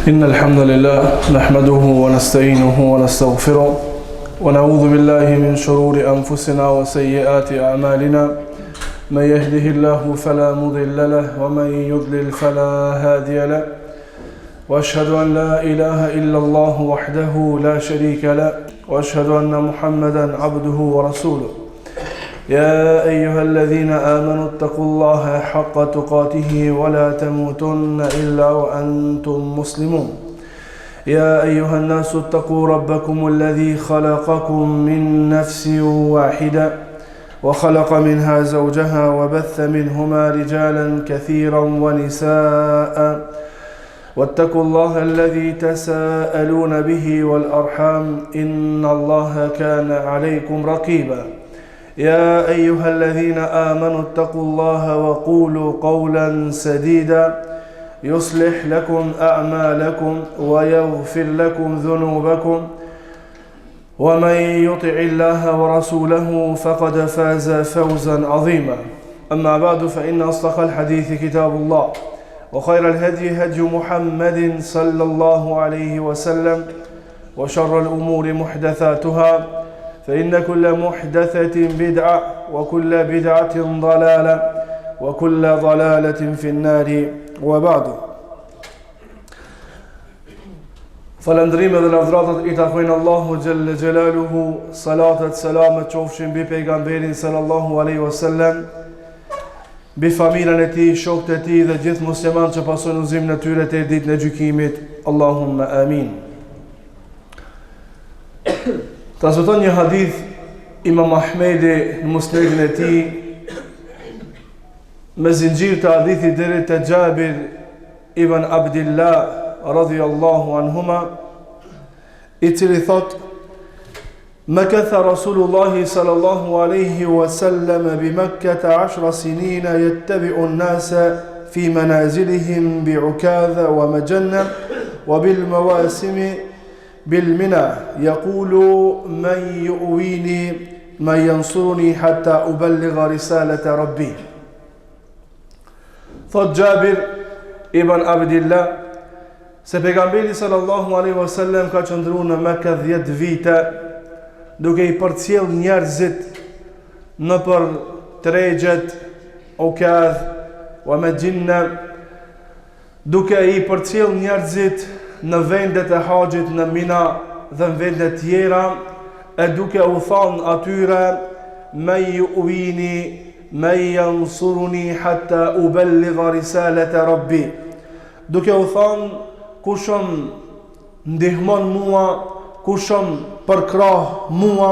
إن الحمد لله نحمده ونستعينه ونستغفره ونعوذ بالله من شرور أنفسنا وسيئات أعمالنا من يهده الله فلا مضل له ومن يضلل فلا هادي له واشهد ان لا اله الا الله وحده لا شريك له واشهد ان محمدا عبده ورسوله يا ايها الذين امنوا اتقوا الله حق تقاته ولا تموتن الا وانتم مسلمون يا ايها الناس اتقوا ربكم الذي خلقكم من نفس واحده وخلق منها زوجها وبث منهما رجالا كثيرا ونساء واتقوا الله الذي تساءلون به والأرحام إن الله كان عليكم رقيبا يا أيها الذين آمنوا اتقوا الله وقولوا قولا سديدا يصلح لكم أعمالكم ويغفر لكم ذنوبكم ومن يطع الله ورسوله فقد فاز فوزا عظيما أما بعد فإن أصدق الحديث كتاب الله وخير الهدي هدي محمد صلى الله عليه وسلم وشر الأمور محدثاتها فإن كل محدثة بدعة وكل بدعة ضلالة وكل ضلالة في النار وبعد Falënderimet dhe lavdëratat i takojnë Allahu xhelle xhelaluhu, salatet, selamet qofshin mbi pejgamberin sallallahu alaihi wasallam, mbi familjen e tij, shokët e tij dhe gjithë muslimanët që pasojnë udhëzimin e tyre deri ditën e gjykimit. Allahumma amin. Transmeton një hadith Imam Ahmedi në Musnedin e tij me zinxhir të hadithit deri te Xhabir ibn Abdillah radhiyallahu anhuma i cili thot مكث رسول الله صلى الله عليه وسلم بمكة عشر سنين يتبع الناس في منازلهم بعكاذ ومجنة وبالمواسم بالمنى يقول من يؤويني من ينصرني حتى أبلغ رسالة ربي Thot Xhabir ibn Abdillah se pejgamberi sallallahu alaihi wasallam ka qëndruar në Mekë 10 vite duke i përcjell njerëzit nëpër tregjet Ukadh wa Mexhinne duke i përcjell njerëzit në vendet e haxhit në Mina dhe në vende tjera e duke u thanë atyre men juwini men jansuruni hatta ubelliga risalete rabbi duke u thanë kush më ndihmon mua kush më përkrah mua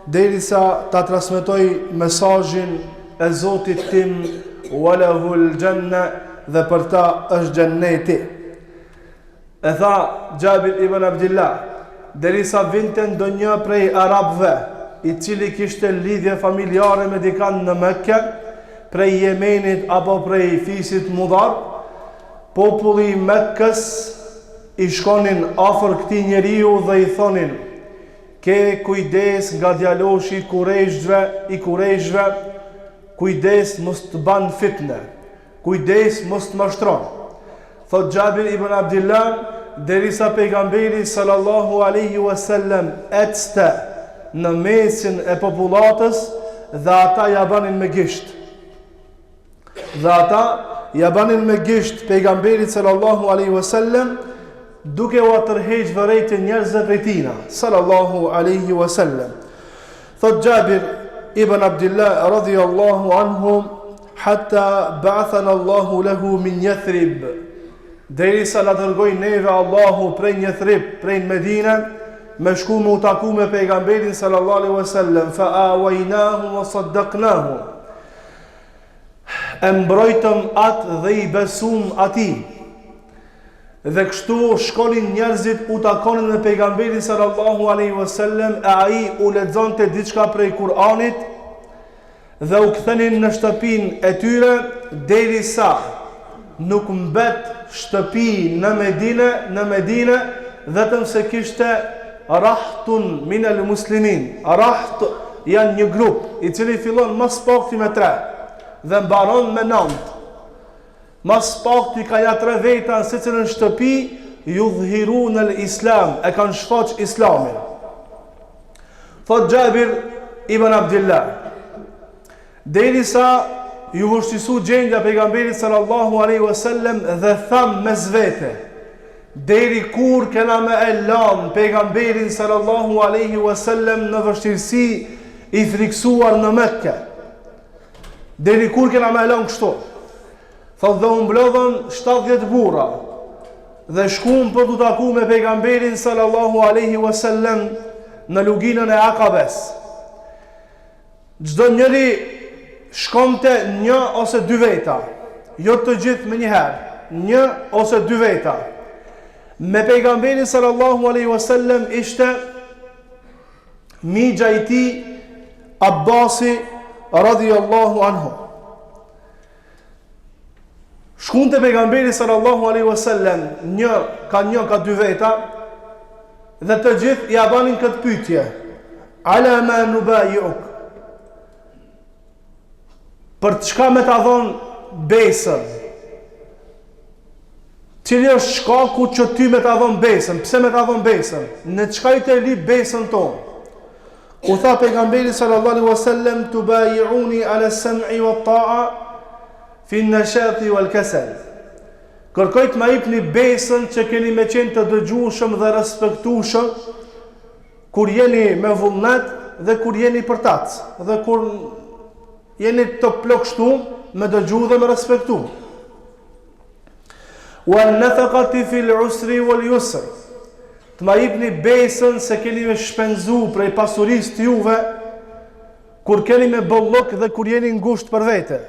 derisa ta transmetoj mesazhin e Zotit tim wa lahul janna dhe për ta është xhenneti E tha Xhabir ibn Abdillah, derisa vinte ndonjë prej arabëve, i cili kishte lidhje familjare me dikan në Mekke, prej Jemenit apo prej fisit Mudar, populli i Mekkës i shkonin afër këtij njeriu dhe i thonin, ke kujdes nga djaloshi i kurejshve, i kurejshve, kujdes mos të ban fitne. Kujdes mos të mashtron. Thot Xhabir ibn Abdillah, derisa pejgamberi sallallahu alaihi wasallam ecte në mesin e popullatës dhe ata ja banin me gisht. Dhe ata ja banin me gisht pejgamberit sallallahu alaihi wasallam duke ua tërheq vërejtjen njerëzve prej tina sallallahu alaihi wasallam. Thot Xhabir ibn Abdillah radhiyallahu anhu Hatta ba'athana Allahu lahu min Yathrib. Derisa na dërgoi neve Allahu prej Yathrib, prej Medine, me shku me u taku me pejgamberin sallallahu alaihi wasallam, fa awaynahu wa saddaqnahu. E mbrojtëm atë dhe i besum atij. Dhe kështu shkonin njerëzit u takonin me pejgamberin sallallahu alaihi wasallam e ai u lexonte diçka prej Kur'anit dhe u kthenin në shtëpinë e tyre derisa nuk mbet shtëpi në Medine, në Medine vetëm se kishte rahtun min el muslimin. Raht janë një grup i cili fillon më së pakti me tre dhe mbaron me nëntë. Ma së pakti ka ja tre veta në secilën shtëpi. Judhhirun el Islam, e kanë shfaq Islamin. Thot Xhabir ibn Abdillah, derisa ju vështirësu gjendja pejgamberit sallallahu alaihi wasallam dhe thamë mes vete, deri kur kena me e lanë pejgamberin sallallahu alaihi wasallam në vështirësi i friksuar në Mekke. Deri kur kena me e lanë kështu? Thot dhe u mblodhën 70 burra dhe shkuan për t'u taku me pejgamberin sallallahu alaihi wasallam në luginën e Akabes. Çdo njeri shkonte një ose dy veta, jo të gjithë menjëherë, një ose dy veta. Me pejgamberin sallallahu alaihi wasallam ishte mixha i tij Abbasi radiallahu anhu. Shkun te pejgamberi sallallahu alaihi wasallam, një ka një ka dy veta dhe të gjithë ia banin këtë pyetje. Ala ma nubayi'uk. Për çka me ta dhon besën? Cili është shkaku që ty me ta dhon besën? Pse me ta dhon besën? Në çka je tu e lyp besën tonë? U tha pejgamberi sallallahu alaihi wasallam tubayi'uni ala sam'i wa ta'a fi an-nashati wal kasal. Kërkoj të ma jepni besën që keni me qenë të dëgjueshëm dhe respektueshëm kur jeni me vullnet dhe kur jeni përtac dhe kur jeni të plogështu me dëgju dhe me respektu. Wa nafaqati fil usri wal yusr. Të ma jipni besën se keni me shpenzu prej pasurisë të juve, kur keni me bollëk dhe kur jeni ngusht për vete.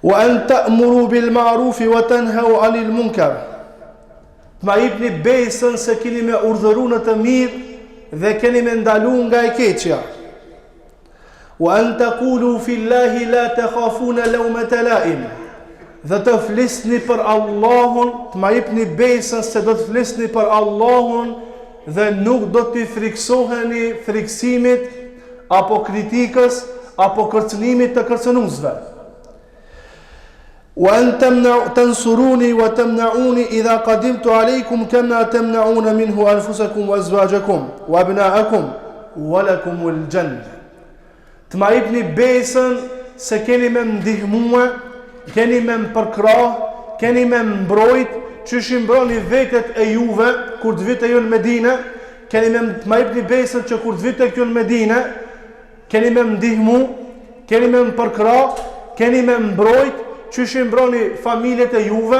Wa en ta'muru bil ma'rufi wa tenheu anil munkar. Të ma jipni besën se keni me urdhëru në të mirë dhe keni me ndalu nga e keqja. Wa an taqulu fi Allahi la takhafuna lawmata la'im. Dhe të flisni për Allahun, të ma jepni besën se do të flisni për Allahun dhe nuk do t'i frikësoheni frikësimit apo kritikës apo kërcënimit të kërcënuesve. Wa an tamna tansuruni wa tamna'uni idha qadimtu alaykum kama tamna'una minhu anfusakum wa azwajakum wa abna'akum wa lakumul janna. Të ma jepni besën se keni me m'ndihmue, keni me m'përkrah, keni me m'mbrojt, qysh i mbroni vetet e juve kur të vi te ju në Medine, keni me të ma jepni besën që kur të vi te ju në Medine, Keni me më ndihmu, keni me më përkrah, keni me më mbrojt, qysh i mbroni familjet e juve,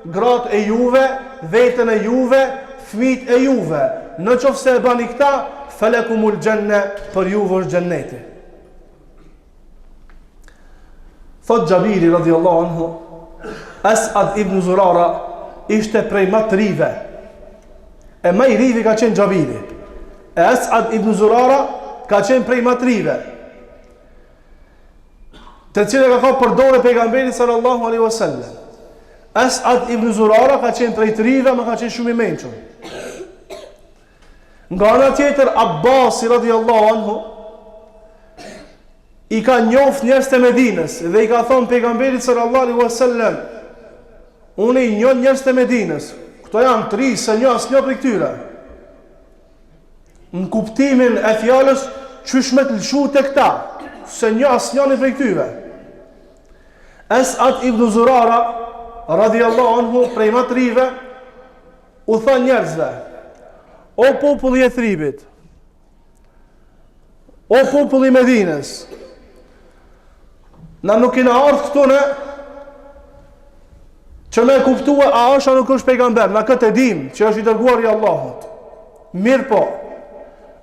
gratë e juve, veten e juve, fmijt e juve. Në qoftë se e bani këta, felekumul xhenne, për juve është xhenneti. Thot Xhabiri radiallahu anhu, Esad ibn Zurara ishte prej ma të rive. E ma i rivi ka qenë Xhabiri. E Esad ibn Zurara ka qenë prej ma të rive. Të cilin e ka kap për dore pejgamberi sallallahu alaihi wasallam. Esad ibn Zurara ka qenë prej të rive, ama ka qenë shumë i mençur. Nga ana tjetër Abbasi radiallahu anhu i ka njoft njerëzit e Medinës dhe i ka thonë pejgamberit sallallahu alaihi wasallam unë i njoh njerëzit e Medinës. Këto janë të ri, s'e njoh asnjë prej këtyre. Në kuptimin e fjalës qysh me të lëshu te këta, s'e njoh asnjërin prej këtyre. Esad ibn Zurara radiallahu anhu prej ma të rive u tha njerëzve O populli i Jethribit O populli i Medinës Na nuk kena ardhë këtu ne që me kuptue a është a nuk është pejgamber, na këtë e dim që është i dërguar i Allahut. Mirëpo,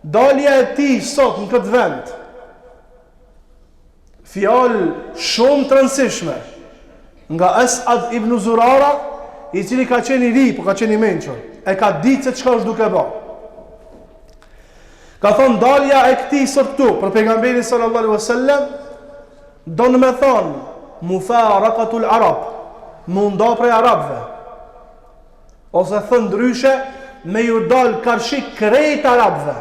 dalja e tij sot në këtë vend, Fjalë shumë të rëndësishme nga Esad ibn Zurara, i cili ka qenë i ri, po ka qenë i mençur. E ka ditë se çka është duke bë. Ka thonë dalja e këtij sot këtu për pejgamberin sallallahu alaihi wasallam don me thonë mufaraqatul arab, me u nda prej arabëve. Ose thënë ndryshe, me ju dal karshi krejt arabëve.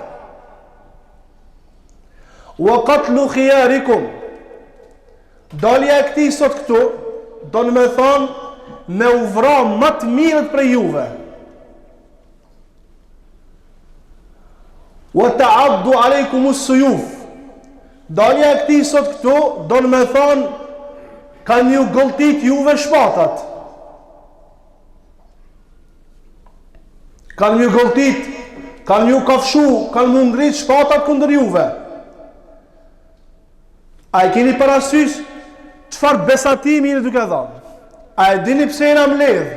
Wa qatlu khiyarikum. Dalja e këtij sot këtu don me thonë. me u vra ma të mirët prej juve. Wa ta'addu alejkum us-suyuf. Dalja e këtij sot këtu don me thonë kanë ju gëlltit juve shpatat. Kanë ju gëlltit, kanë ju kafshu, kanë mu ngrit shpatat kundër juve. A e keni parasysh çfarë besatimi jeni duke dhënë? A e dini pse jena mbledh?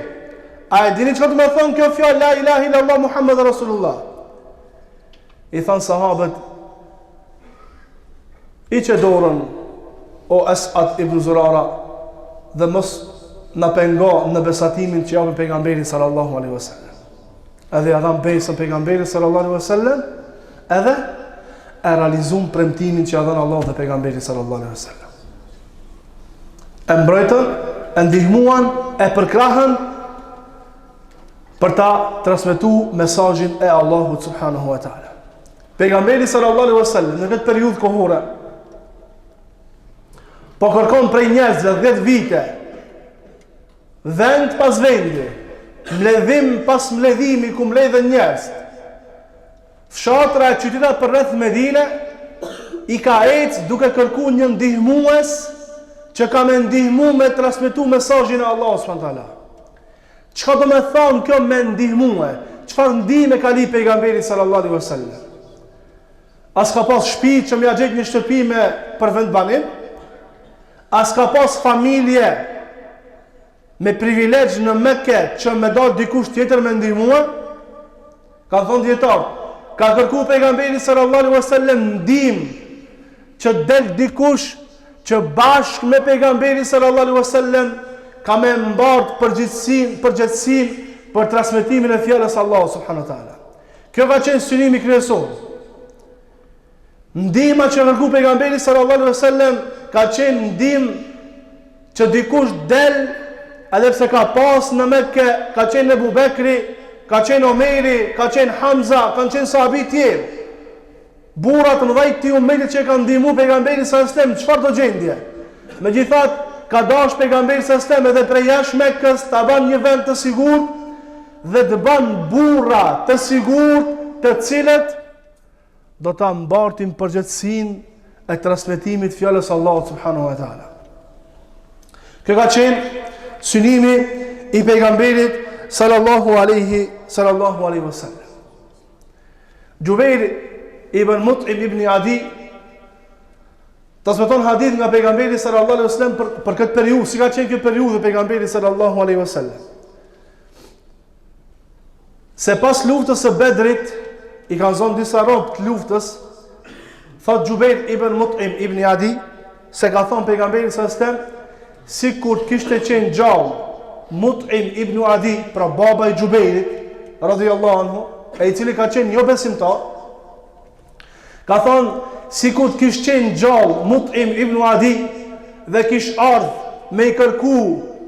A e dini çka do me thonë kjo fjalë la ilaha illallah Muhammed Rasulullah? I thanë sahabët Hiqe dorën o Esad ibn Zurara dhe mos na pengo në besatimin që japim pejgamberit sallallahu alaihi wasallam. Edhe ja dhanë besën pejgamberit sallallahu alaihi wasallam, edhe e realizun premtimin që ja dhanë Allahut dhe pejgamberit sallallahu alaihi wasallam. E mbrojtën, e ndihmuan, e përkrahën për ta transmetu mesazhin e Allahut subhanahu wa taala. Pejgamberi sallallahu alaihi wasallam në këtë periudhë kohore po kërkon prej njerëzve 10 vite Vend pas vendi, mbledhim pas mbledhimi ku mbledhen njerëzit. Fshatra e qytetat përreth Medine i ka ecë duke kërku një ndihmues që ka me ndihmu me transmetu mesazhin e Allahut subhanahu teala. Çka do me thonë kjo me ndihmue? Çfarë ndihme ka lyp pejgamberi sallallahu alaihi wasallam? A s'ka pas shtëpi që me ja gjetë një shtëpi me për vendbanim? A s'ka pas familje me privilegj në Mekë që me dal dikush tjetër me ndihmue? Kanë thonë dijetarët, ka kërku pejgamberi sallallahu alaihi wasallam ndihmë që del dikush që bashkë me pejgamberin sallallahu alaihi wasallam ka me mbart përgjegjësinë, përgjegjësinë për transmetimin e fjalës së Allahut subhanahu wa taala. Kjo ka qenë synimi kryesor. Ndihma që kërku pejgamberi sallallahu alaihi wasallam ka qenë ndihmë që dikush del edhe pse ka pas në Mekë, ka qenë Ebu Bekri, ka qenë Omeri, ka qenë Hamza, kanë qenë sahabi tjerë. Burra të mëdhaj të umetit që e kanë ndihmu pejgamberin sallallahu alaihi wasallam, çfarëdo gjendje. Megjithatë, ka dash pejgamberi sallallahu alaihi wasallam edhe prej jashtë Mekës ta ban një vend të sigurt dhe të ban burra të sigurt të cilët do ta mbartin përgjegjësinë e transmetimit fjalës së Allahut subhanahu wa taala. Kjo ka qenë synimi i pejgamberit sallallahu alaihi sallallahu alaihi wasallam. Xhubejr ibn Mut'im ibn Adi transmeton hadith nga pejgamberi sallallahu alaihi wasallam për për këtë periudhë, si ka qenë kjo periudhë e pejgamberit sallallahu alaihi wasallam. Se pas luftës së Bedrit i kanë zonë disa rob të luftës, thot Xhubejr ibn Mut'im ibn Adi, se ka thonë pejgamberi sallallahu alaihi wasallam, sikur të kishte qenë gjallë Mut'im ibn Adi, pra baba i Xhubejrit, radhiyallahu anhu, e i cili ka qenë jo besimtar, ka thonë sikur të kish qenë gjallë Mut'im ibn Adi dhe kish ardh me i kërku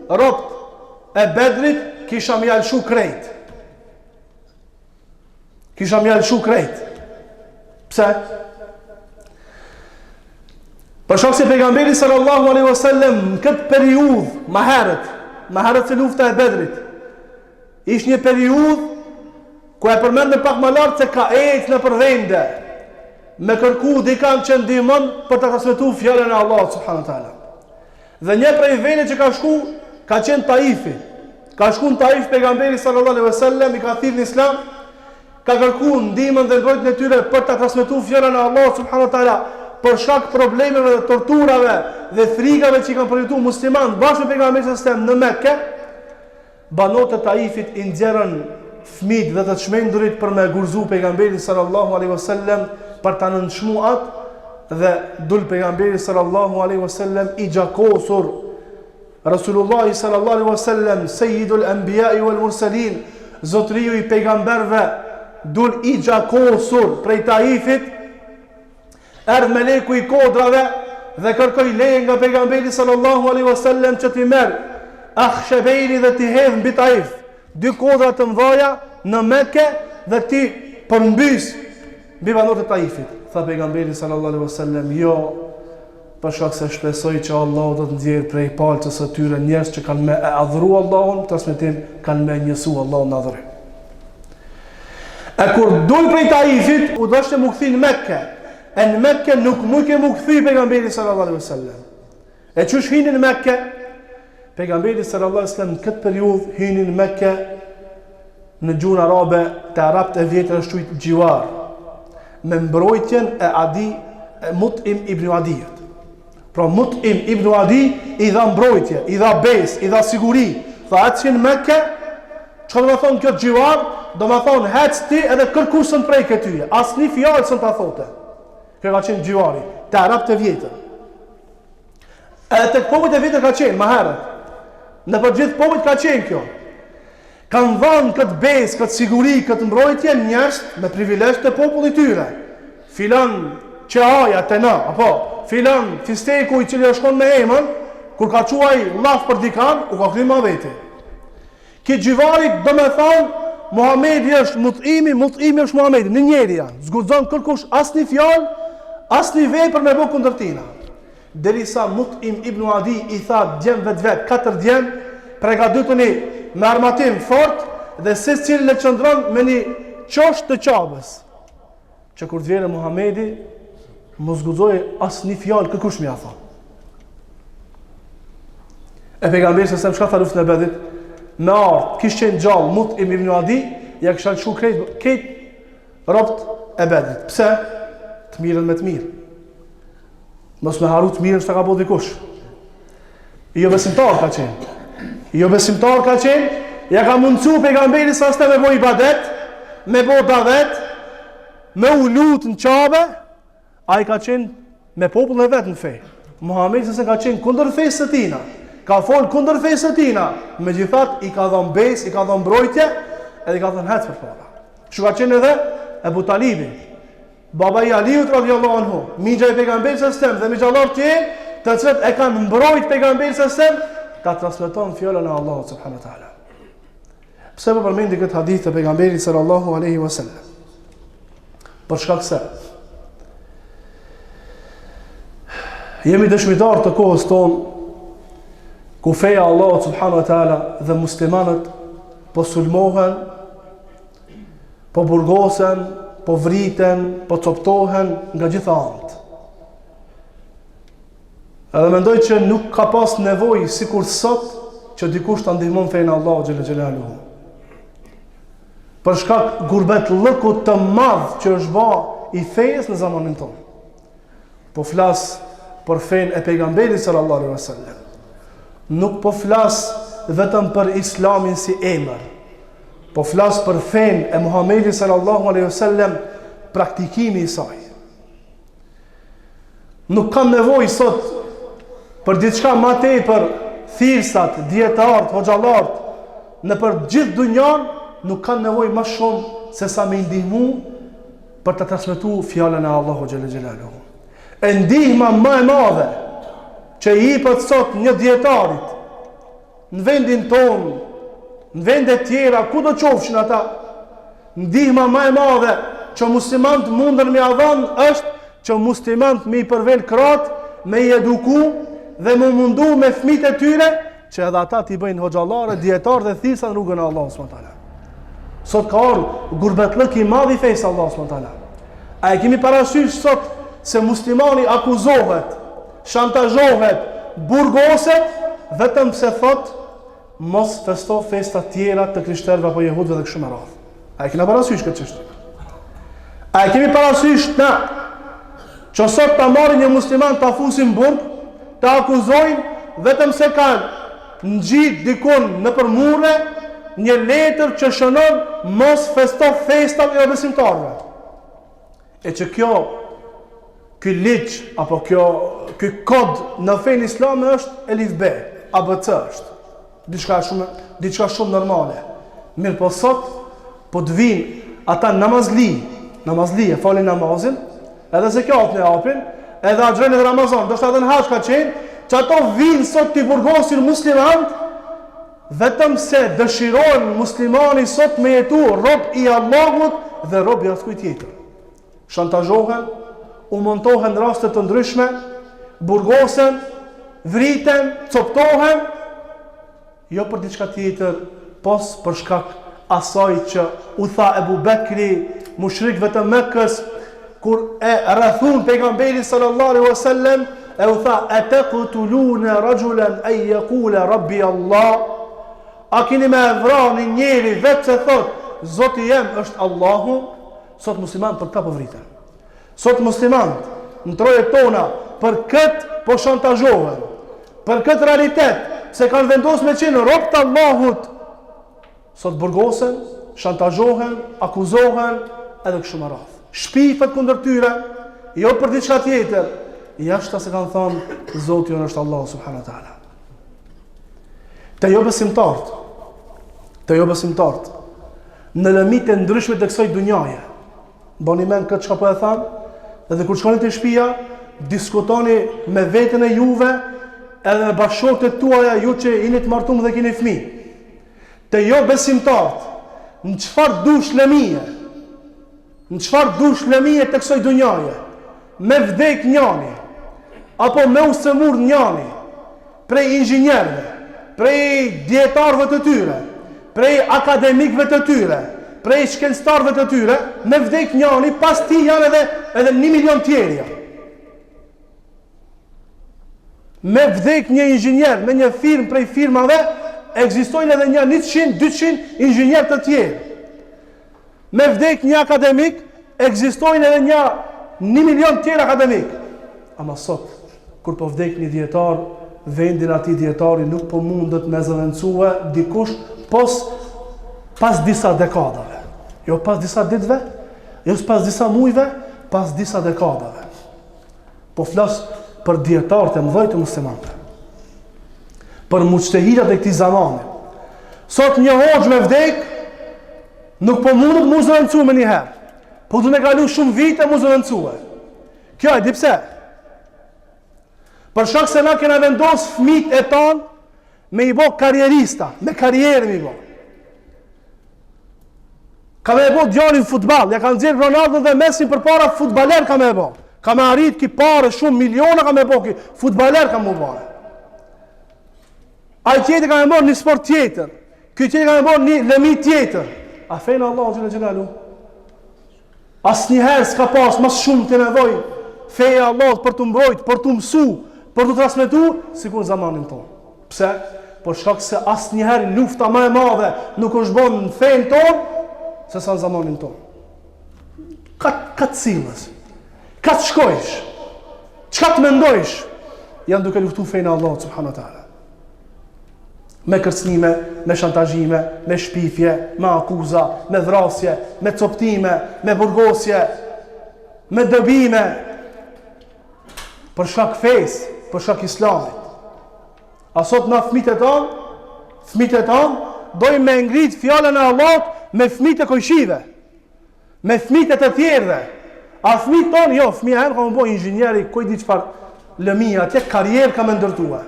robt e Bedrit kisha me ja lshu krejt. Kisha me ja lshu krejt. Pse? Për shkak se pejgamberi sallallahu alaihi wasallam në këtë periudhë më herët, më herët se lufta e Bedrit, ish një periudhë ku e përmendëm pak më lart se ka ecë nëpër vende me kërku dikan që ndihmon për ta transmetuar fjalën e Allahut subhanahu wa taala. Dhe një prej vendeve që ka shku, ka qenë Taifi. Ka shku në Taif pejgamberi sallallahu alaihi wasallam i ka thirrë në Islam, ka kërku ndihmën dhe mbrojtjen e tyre për ta transmetuar fjalën e Allahut subhanahu wa taala për shkak problemeve dhe torturave dhe frigave që i kanë përjetuar muslimanët bashkë me pejgamberin sallallahu alaihi wasallam në Mekë. Banorët e Taifit i nxjerrën fëmijët dhe të çmendurit për me gurzu pejgamberin sallallahu alaihi wasallam për ta nënçmu atë dhe dul pejgamberi sallallahu alaihi wasallam i gjakosur Rasulullah sallallahu alaihi wasallam sayyidul anbiya wal mursalin zotëriu i pejgamberëve dul i gjakosur prej Taifit Erdh meleku i kodrave dhe kërkoi leje nga pejgamberi sallallahu alaihi wasallam që t'i merr Akhshebejni dhe t'i hedh mbi Taif, dy kodra të mëdha në Mekë dhe t'i përmbys mbi banorët e Taifit. Tha pejgamberi sallallahu alaihi wasallam, jo. Për shkak se shpresoj që Allahu do të nxjerrë prej palcës së tyre njerëz që kanë me e adhuru Allahun, transmetim kanë me njësu Allahun në adhurim. E kur dul prej Taifit, u dashte m'u kthy në Mekke. E në Mekke nuk mujke m'u kthy pejgamberi sallallahu alaihi wasallam. E qysh hini në Mekke? Pejgamberi sallallahu alaihi wasallam në këtë periudhë hini në Mekke në gjuhën arabe te arabët e vjetër është quajt xhivar me mbrojtjen e Adi e Mut'im ibn Adijit. Pra Mut'im ibn Adi i dha mbrojtje, i dha besë, i dha siguri. Tha ec në Mekke, çka do me thonë kjo xhivar? Do me thonë hec ti edhe kërkush s'un t'prek ty, asnjë fjalë s'un ta thotë. Kjo ka qenë xhivari, te arabët e vjetër. Edhe tek popujt e vjetër ka qenë, ma herët. Nëpër gjithë popujt ka qenë kjo. Kanë dhanë këtë besë, këtë siguri, këtë mbrojtje njerëz me privilegj te populli i tyre. Filan qeaja te na, apo filan fisteku i cili është konë me emën, kur ka çu ai llaf për dikan, u ka kry muhabeti. Ky xhivari do me thonë, Muhamedi është Mut'imi, Mut'imi është Muhamedi, një njeri janë, s'guxon kërkush asnjë fjalë, asnjë vepër me bo kundër tina. Derisa Mut'im ibn Adi i tha djemve të vet, katër djem, pregadituni me armatim fort dhe secili le qëndron me një qoshe të Qabes. Që kur të vjen Muhamedi, mos guxojë asnjë fjalë kërkush me ia thonë. E pejgamberi alejhi selam çka tha luftën e Bedrit? Me ardh, kish qenë gjallë Mut'im ibn Adi, ja kisha lëshu krejt krejt robt e Bedrit. Pse? Të mirën me të mirë. Mos me harru të mirën që ta ka bo dikush. Jo besimtar ka qenë. Jo besimtar ka qenë, ja ka mundësu pejgamberi alejhi selam me bo ibadet, me bo davet, me u lut në Qabe, ai ka qenë me popullin e vet në fe. Muhamedi alejhi selam ka qenë kundër fesë së tina. Ka fol kundër fesë së tina. Megjithatë i ka dhënë besë, i ka dhënë mbrojtje, edhe i ka thënë hec përpara. Kështu ka qenë edhe Ebu Talibi. Baba i Aliut radiallahu anhu, mixha i pejgamberit alejhi selam dhe mixhallarë tjerë, të cilët e kanë mbrojt pejgamberin alejhi selam, ta transmeton fjalën e Allahut subhanahu wa taala. Pse po përmendi këtë hadith të pejgamberit sallallahu alaihi wasallam? Për shkak se jemi dëshmitarë të kohës tonë ku feja e Allahut subhanahu wa taala dhe muslimanët po sulmohen po burgosen, po vriten, po coptohen nga gjitha anët. Edhe mendoj që nuk ka pas nevojë sikur sot që dikush ta ndihmon fenë e Allahut xhele xhelaluhu. Për shkak gurbetllëkut të madh që është ba i fesë në zamanin tonë. Po flas për fenë e pejgamberit sallallahu alaihi wasallam. Nuk po flas vetëm për islamin si emër. Po flas për fenë e Muhamedit sallallahu alaihi wasallam, praktikimi i saj. Nuk kam nevojë sot për diçka ma tepër thirrsat, dijetarët, hoxhallarët nëpër gjithë dunjan nuk kanë nevojë ma shumë se sa me i ndihmu për të transmetu fjalën e Allahut xhele xhelaluhu. E ndihma më e madhe që i jipet sot një dijetarit në vendin tonë, në vende tjera, kudo qofshin ata, ndihma më e madhe që muslimant mundën me ia dhanë është që muslimant me i përvel krahët, me i eduku dhe me u mundu me fmit e tyre, që edhe ata t'i bëjnë hoxhallarë, dijetarë dhe thirrsa në rrugën e Allahut subhanahu teala. Sot ka ardhur gurbetllëk i madh i fesë Allahut subhanahu teala. A e kemi parasysh sot se muslimani akuzohet, shantazhohet, burgoset vetëm pse thot mos festo festa tjera të krishterëve apo jehudëve dhe kështu me radhë. A e kemi parasysh këtë çështje? A e kemi parasysh na që sot ta marrin një musliman ta fusin burg, ta akuzojnë vetëm se kanë ngjit dikun nëpër mure një letër që shënon mos festo festat e jobesimtarëve. E që kjo ky ligj apo kjo ky kod në fenë islame është elif be, ABC është. Diçka shumë diçka shumë normale. Mirëpo sot po të vinë ata namazli, namazli e falin namazin, edhe zekatin e japin, edhe agjërojnë edhe Ramazan, ndoshta edhe në haxh ka qenë, që ato vinë sot t'i burgosin muslimant, vetëm se dëshiron muslimani sot me jetu rob i Allahut dhe rob i askujt tjetër. Shantazhohen, u montohen raste të ndryshme, burgosen, vriten, coptohen, jo për diçka tjetër, pos për shkak asaj që u tha Ebu Bekri, mushrikëve të Mekës, kur e rrethun pejgamberin sallallahu alaihi wasallam, e u tha, e tektulune raxhulen en jekule rabbi Allah, a kini me e vra një njeri veç se thot, Zoti jem është Allahu, sot muslimanët për këta po vriten. Sot muslimanët në trojet tona për këtë po shantazhohen. Për këtë realitet, se kanë vendosur me qenë rob të Allahut, sot burgosen, shantazhohen, akuzohen edhe kështu me radhë. Shpifet kundër tyre, jo për diçka tjetër, jashta se kanë thonë Zoti jonë është Allahu subhanahu wa taala. Te jobesimtarët, te jobesimtarët, në lëmitë e ndryshme të kësaj dunjaje, Mbani mend këtë çka po e tham, edhe kur shkoni te shtëpia, diskutoni me veten e juve, edhe me bashkëshortet tuaja, ju që jeni të martuar dhe keni fëmijë. Te jobesimtarët, në çfarë dush lëmie? Në çfarë dush lëmie të kësaj dunjaje? Me vdek njani, apo me u sëmur njani, prej inxhinierëve, prej dijetarëve të tyre, prej akademikëve të tyre, prej shkencëtarëve të tyre, me vdek njani, pas tij janë edhe edhe 1 milion tjerë. Me vdek një inxhinier me një firmë prej firmave, ekzistojnë edhe një 100, 200 inxhinierë të tjerë. Me vdek një akademik, ekzistojnë edhe një një milion tjerë akademik. Ama sot, kur po vdek një dijetar, vendin e atij dijetari nuk po mundet me zëvendësue dikush pos pas disa dekadave. Jo pas disa ditëve, jo pas disa mujve, pas disa dekadave. Po flas për dijetarët e mëdhej të muslimanëve. Për muxhtehidat e këtij zamani. Sot një hoxhë me vdek nuk po mundet mu zëvendësu menjëherë. Po duhet me kalu shumë vite mu zëvendësue. Kjo e di pse? Për shkak se na kena vendos fëmijët e tanë me i bo karrierista, me karrierë me i bo. Ka me e bo djalin futball, ja ka nxjerr Ronaldo dhe Messi përpara futballer ka me e bo. Ka me arrit ki pare shumë miliona ka me bo ki futballer ka me bo. Ai tjetër ka me bo një sport tjetër. Ky tjetër ka me bo një lëmi tjetër. A fenë e Allahut xhele xhelaluhu. Asnjëherë s'ka pas më shumë të nevojë feja e Allahut për t'u mbrojt, për t'u mësu, për t'u transmetu, sikur në zamanin tonë. Pse? Për shkak se asnjëherë lufta më e madhe nuk është bën në fenë tonë se sa në zamanin tonë. Ka ka të sillesh? Ka të shkojsh? Çka të mendojsh? Janë duke luftu fenë e Allahut subhanahu wa taala. Me kërcënime, me shantazhime, me shpifje, me akuza, me vrasje, me coptime, me burgosje, me dëbime, për shkak fesë, për shkak islamit. A sot na fëmijët e tanë, fëmijët e tanë, dojmë me ngrit fjalën e Allahut me fëmijët e kojshive, me fëmijët e të tjerëve. A fëmijët tonë, jo, fëmija jem ka me bo inxhinieri, ku e di çfarë lëmia, atje karrierë ka me ndërtue.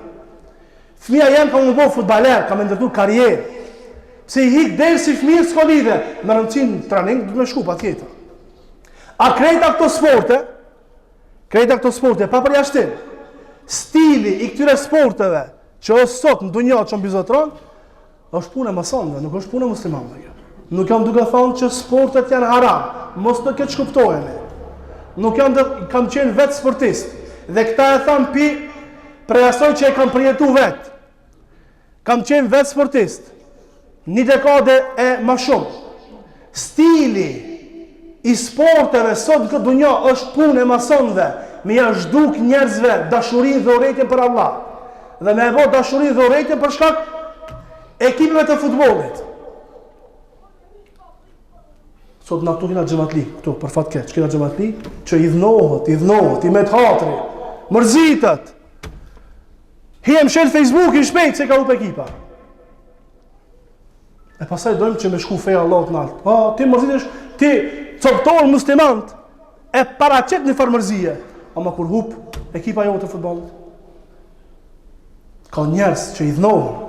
Fëmija jem ka me bo futballer, ka me ndërtu karrierë. Se i hik dersi fëmijës s'ka lidhje, me rëndësi në trening, do të me shku patjetër. A krejta këto sporte, krejta këto sporte, pa përjashtim, stili i këtyre sporteve, që është sot në dunja që mbizotron, është punë e masonëve, nuk është punë e muslimanëve kjo. Nuk jam duke thonë që sportet janë haram, mos të keqkuptohemi. Nuk jam dhe, kam qenë vetë sportist, dhe këta e tham pi prej asaj që e kam përjetu vetë. Kam qenë vetë sportist, një dekade e ma shumë. Stili i sporteve sot në këtë dunja është punë e masonëve, me ja zhduk njerëzve dashurinë dhe urrejtjen për Allah. Dhe me e bo dashurinë dhe urrejtjen për shkak ekipeve të futbollit. Sot na këtu kena xhematli, këtu për fat keq, kena xhematli që idhnohet, idhnohet, i met hatri, mërzitet. Hi e mshel Facebookin shpejt se ka hup ekipa. E pastaj dojmë që me shku feja Allahut nalt. A, ti mërzitesh, ti copton muslimant, e paraqet një farë mërzie. Ama kur hup ekipa jote e futbollit, ka njerëz që idhnohen,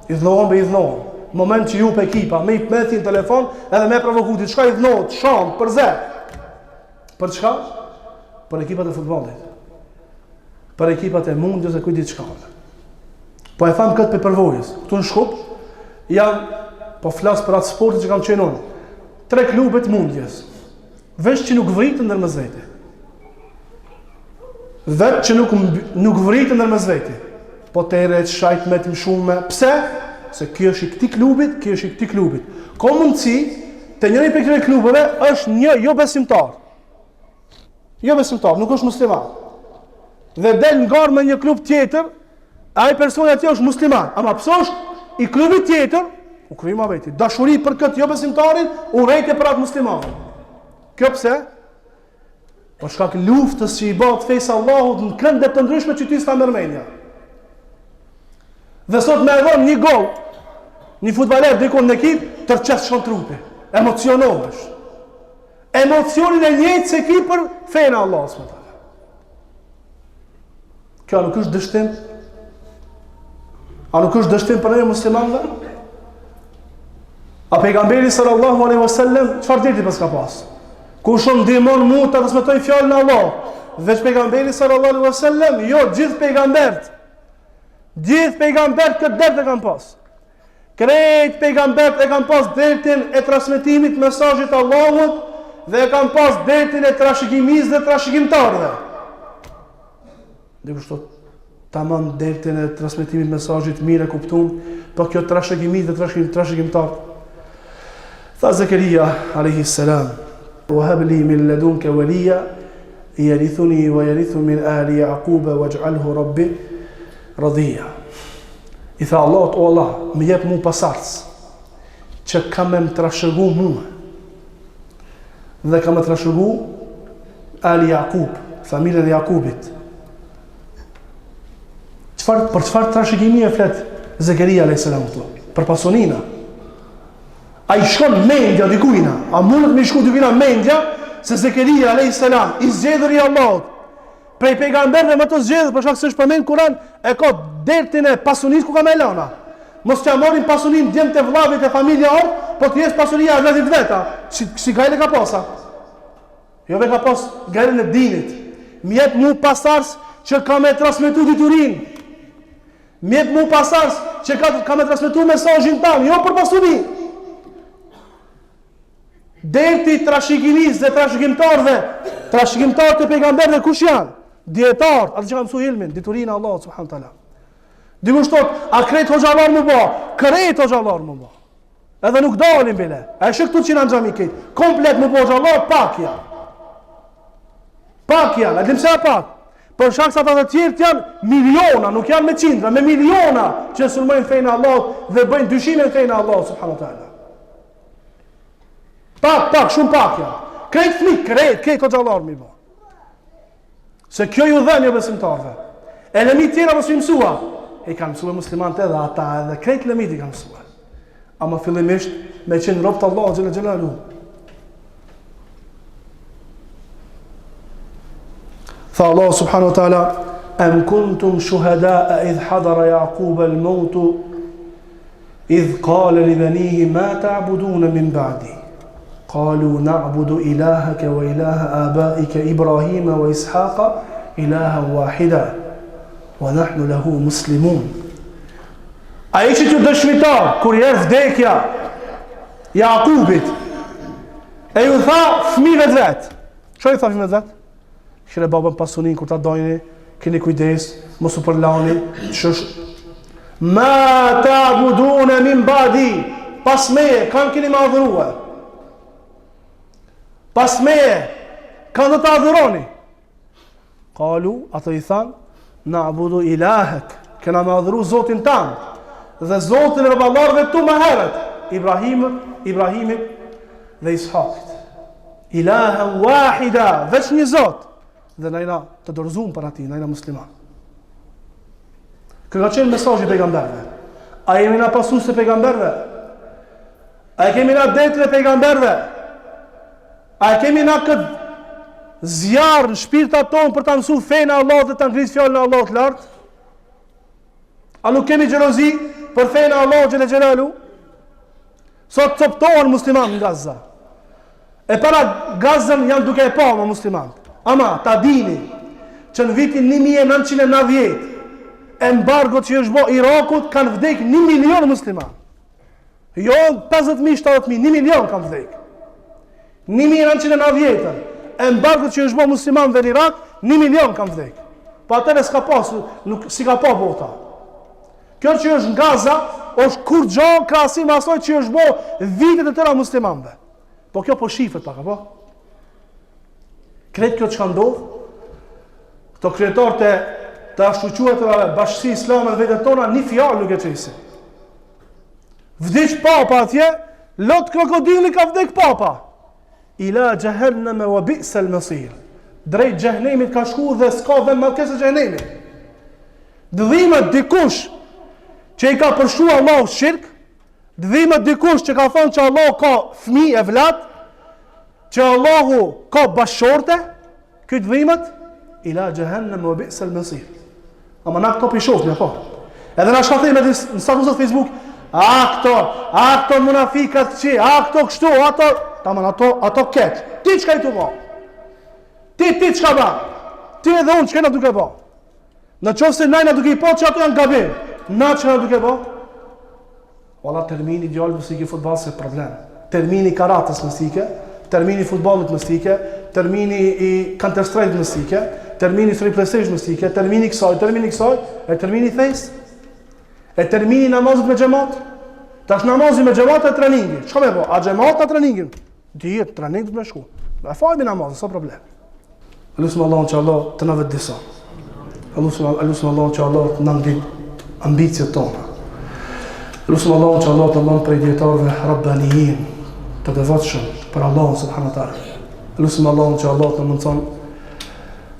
idhnohen be idhnohen. Moment që hup ekipa, me i meti në telefon, edhe me provoku, diçka idhnohet, shan, përze. Për çka? Për ekipat e futbollit. Për ekipat e mundjes e kujt diçka. Po e tham këtë prej përvojës. Këtu në Shkup janë po flas për atë sportin që kam qenë unë. Tre klube të mundjes. Veç që nuk vriten ndërmes vete. Veç që nuk nuk vriten ndërmes vete. Po të eret shajt me të shumë. Pse? Se kjo është i këtij klubit, kjo është i këtij klubit. Ka mundësi te njëri prej këtyre klubeve është një jo besimtar. Jo besimtar, nuk është musliman. Dhe del në garë me një klub tjetër, ai personi atje është musliman. Ama pse është i klubit tjetër, u kry muhabeti. Dashuri për këtë jo besimtarin, urrejtje për atë muslimanin. Kjo pse? Për shkak luftës që i bëhet fesë Allahut në kënde të ndryshme që ty s'ta merr menja. Dhe sot me e dhënë një gol, një futboller dikun në ekip, tërë shkon trupi, emocionohesh. Emocionin e njëjtë s'e ki për fenë e Allahut subhanahu teala. Kjo nuk është dështim? A nuk është dështim për ne muslimanëve? A pejgamberi sallallahu alaihi wasallam çfarë derti paska pas? Kush më ndihmon mua ta transmetoj fjalën e Allahut? Veç pejgamberi sallallahu alaihi wasallam, jo gjithë pejgamberët. Gjithë pejgamberët këtë dert e kanë pas. Krejt pejgamberët e kanë pas dertin e transmetimit të mesazhit të Allahut dhe e kanë pas dertin e trashëgimisë dhe trashëgimtarëve. Dikush thotë, tamam dertin e transmetimit të mesazhit mirë e kuptum, po kjo trashëgimi dhe trashëgim trashëgimtar. Tha Zekeria alayhi salam, "Wa hab li min ladunka waliya yarithuni wa yarithu min ali Yaqub waj'alhu rabbi Radija. I tha Allahut, o Allah, më jep mu pasardhës, që ka me më trashëgu mua. Dhe ka me trashëgu Ali Jakub, familjen e Jakubit. Çfarë, për çfarë trashëgimie flet Zekeria a.s. këtu? Për pasuninë. A i shkon mendja dikujna? A mundet me i shku dikujna mendja se Zekeria a.s. i zgjedhur i Allahut, Prej pejgamberëve më të zgjedhur për shkak se është përmend n'Kur'an, e ka dertin e pasunisë ku ka me lana. Mos t'ia marrin pasuninë djemtë e vllavit e familja ort, po të jetë pasunia e vetit veta. Si si gajle ka pasa. Jo ve ka pas gajlen e dinit. Më jep mu pasardhës që ka me transmetu diturinë. Më jep mu pasardhës që ka ka me transmetu mesazhin tan, jo për pasuni. Derti i trashëgimisë dhe trashëgimtarëve, trashëgimtarët e pejgamberëve kush janë? Dijetarët, ata që kanë mësuar ilmin, diturinë e Allahut subhanahu teala. Dikush thot, a krejt hoxhallar m'u bë? Krejt hoxhallar m'u bë. Edhe nuk dalin bile. A e sheh këtu që në xhami krejt? Komplet m'u bë hoxhallar pak janë. Pak janë, a dim pse pak? Për shkak se ata të tjerët janë miliona, nuk janë me qindra, me miliona që sulmojnë fenë e Allahut dhe bëjnë dyshime në fenë e Allahut subhanahu teala. Pak, pak, shumë pak janë. Krejt fmi, krejt, krejt hoxhallar m'i bo. Se kjo ju dhem jobesimtarëve. E lëmit tjera mos i mësua. E kanë mësua muslimanët edhe ata edhe krejt lëmit i kanë mësua. Ama fillimisht me qenë rob të Allahut xhele xhelaluhu. Tha Allah subhanahu wa taala, "Am kuntum shuhada idh hadara Yaqub al-maut Idh kale li benihi ma ta'budune min ba'di. Kalu na'budu ilahake wa ilaha abaike Ibrahima wa Ishaqa ilaha wahida wa nahnu lahu muslimun. A ishit ju dëshmitar kur i erdh vdekja Jakubit e ju tha fëmijëve të vet. Çka ju tha fëmijëve të vet? Kqyre babën pasunin kur ta dojni, keni kujdes, mos u përlani, qysh Ma ta'budune min ba'di, pas meje, kan keni me adhurue. Pas meje, kan do të adhuroni. Kalu, ato i thanë, na'budu ilahek, kena me adhuru Zotin tanë, dhe Zotin e baballarëve tu më herët, Ibrahimit, Ibrahimit dhe Ishakit. Ilahen wahida, veç një Zot. Dhe na jena të dorëzum para tij, na jena musliman. Ky ka qenë mesazhi i pejgamberëve. A jemi na pasues të pejgamberëve? A e kemi na dertin e pejgamberëve? A e kemi na këtë zjarr në shpirtat tonë për ta mësu fenë e Allahut dhe ta ngritë fjalën e Allahut lart? A nuk kemi xhelozi për fenë e Allahut xhele xhelaluhu? Sot coptohen muslimanët në Gaza. E para Gazën janë duke e pa më muslimanët. Ama ta dini që. që në vitin 1990, embargo që është bo Irakut, kanë vdek 1 milion musliman. Jo 50.000, 70.000, 1 milion kanë vdek. 1990-ën, embargo që është bo muslimanve në Irak, 1 milion kanë vdek. Po atëherë s'ka pas, nuk s'i ka pa bota. Kjo që është në Gaza, është kurgjo krahasim asaj që është bo vitet e tëra muslimanve. Po kjo po shifet pak, apo? Krejt kjo çka ndodh, këto kryetarët e të ashtuquajturave bashkësi islame në vendet tona, një fjalë nuk e qesin. Vdiq papa atje, lot krokodili ka vdek papa. Ila xhehenneme wa bi'sel mesir. Drejt xhehnemit ka shku dhe s'ka vend ma keq se xhehnemi. T'dhimet dikush që i ka përshkru Allahut shirk, t'dhimet dikush që ka thonë që Allahu ka fmi evlad, që Allahu ka bashkëshorte, ky t'dhimet, ila xhehenneme wa bi'sel mesir. Ama na këto p'i shofim, apo? Edhe na çka themi në statuset Facebook, a këto, a këto munafikat që, a këto kështu, ato, taman ato, ato keq. Ti çka je tu bo? Ti, ti çka ba? Ti edhe unë çka jena duke bo? Në qoftë se na jena duke i pa që ato janë gabim, na çka jena duke bo? Valla termini djalë mos ike futboll se problem. Termini i karatës mos ike, termini i futbollit mos ike, termini i Counter Strike mos ike, termini i PlayStation mos ike, termini i kësaj, termini i kësaj, e termini i fesë. E termini i namazit me xhemat. Tash namazi me xhemat e treningi. Çka me bo? A xhemat a treningin? Dihet, trening do të me shku. E falim namazin, s'o problem. Lusim Allahun që Allah të na vetëdijson. Lusim, lusim Allahun që Allah të na ngrit ambiciet tona. Lusim Allahun që Allah të na bën prej dijetarëve rabbanijin, të devotshëm për Allahun subhanahu wa taala. Lusim Allahun që Allah të na mundson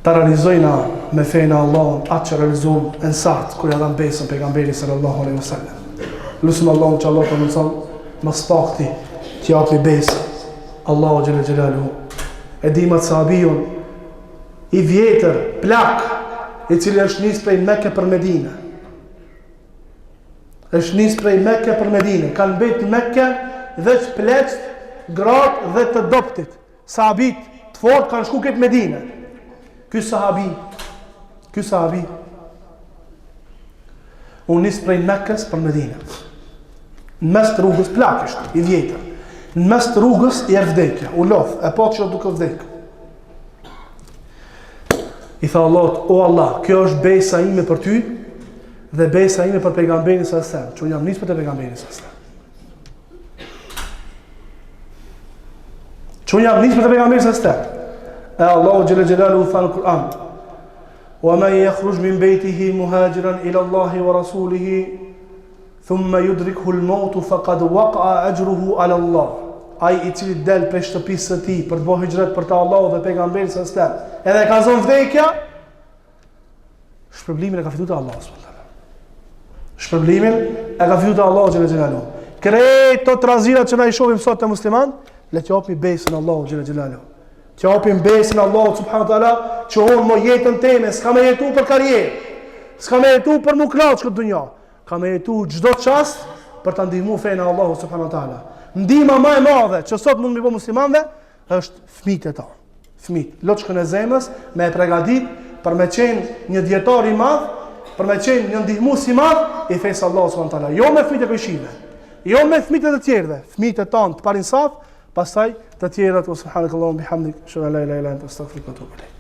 ta realizojna me fenë e Allahut atë që realizuan ensarët kur ja dhanë besën pejgamberit sallallahu alaihi wasallam. Lusim Allahun që Allah të na mundson më së pakti t'i japi besën Allahu xhele xhelaluhu. E dimë atë sahabiun i vjetër, plak, i cili është nis prej Meke për Medine. Është nis prej Meke për Medine. Kanë mbet në Meke veç pleqt, gratë dhe të dobtit. Sahabit të fort kanë shku krejt Medine. Ky sahabi, ky sahabi, u nis prej Mekës për Medine. Në mes të rrugës plak është, i vjetër. Në mes të rrugës i erdh vdekja, u lodh, e pa që duke vdek. I tha Allahut, o Allah, kjo është besa ime për ty dhe besa ime për pejgamberin sallallahu alajhi wasallam, që unë jam nis për te pejgamberi sallallahu alajhi wasallam. Që unë jam nis për te pejgamberi sallallahu alajhi wasallam. E Allahu xhele xhelaluhu tha në Kur'an, Wa men yakhruj min baytihi muhajiran ila Allahi wa rasulihi thumma yudrikhu al-maut faqad waqa'a ajruhu ala Allah. Ai i cili del prej shtëpisë së tij për të bërë hixhret për te Allahu dhe pejgamberi sallallahu alajhi wasallam, edhe e ka zonë vdekja, shpërblimin e ka fituar te Allahu subhanahu wa taala. Shpërblimin e ka fituar te Allahu xhele xhelaluhu. Krejt këto trazirat që na i shohim sot te musliman, le të japim besën Allahu xhele xhelaluhu. Të japim besën Allahut subhanahu wa taala që unë mo jetën teme s'kam me jetu për karrierë. S'kam me jetu për m'u knaq këtë dunja. Kam me jetu çdo çast për ta ndihmu fenë e Allahut subhanahu wa taala. Ndihma më e madhe që sot mund m'i bo muslimanëve është fëmijët e tanë. Fëmijët, loçkën e zemrës me e pregadit për me qenë një dietar i madh, për me qenë një ndihmues i madh i fesë Allahut subhanahu wa taala. Jo me fëmijët e kojshive, jo me fëmijët e të tjerëve, fëmijët e tanë të parin saf, pastaj të tjerat wa subhanakallahumma bihamdik, ashhadu an la ilaha illa anta astaghfiruka wa atubu ilaik.